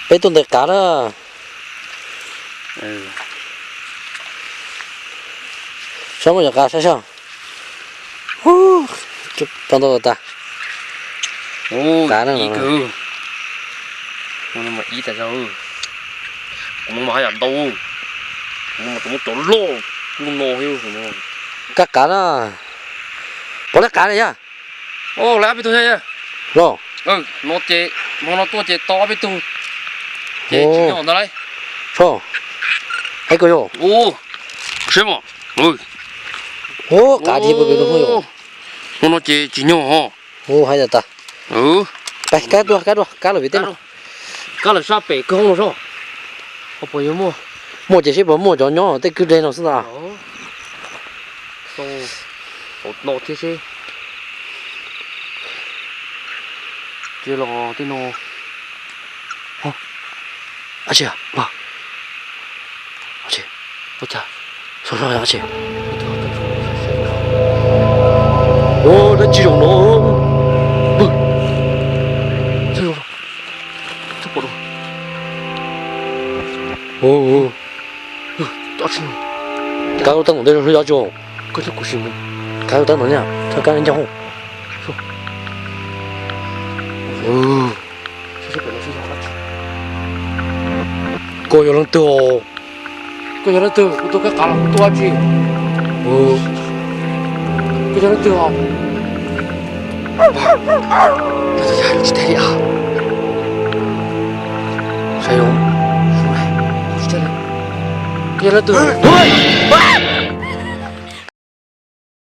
Peb tuaj ntes qav na. Saib muaj cov qav saib seb. Tau ntau tas. Qav na. Ib tas zog, kuv mas haj yam ntau, kuv mas tus muab cov loj lub no thiab. Kab qav na. Pov leb qav na yog. Lawv ob peb tug thiab. Los, no ces hmo no tuaj ces tau ob peb tug. Ces tsis nyob ntawd lauj. Ib ko yog. Seb mas. Ua qav dib pw pem no yog. Hmo no ces tsis nyob ho. Ua hais tas tas. Peb kab dua, kab dua, kab lawm vim tej no. Kab lawm sab pem kawg hoob no sob. Ho puas yuav muaj? Muaj ces seb puas muaj cov nyob tej kwj deg no xwb ntag. Xauj, xauj no thiab seb. Cia los tej no. Ab tsi, ab tsi, ua cas, so so ab tsi. Ua dab tsi zoo no. Pw. Txhob zoo no. Txhob pom no. Kab lub teeb ntawm ntej zoo hlub yuav tso. Koj coj kuv sim mus. Kab lub teeb ntawm ntej, kab ncauj. Koj yog leej twg os? Koj yog leej twg? Kuv tuaj kab qav los kuv tuaj dab tsi? Koj yog leej twg os? Tsis teb li as. Saib zoo. Koj yog leej twg?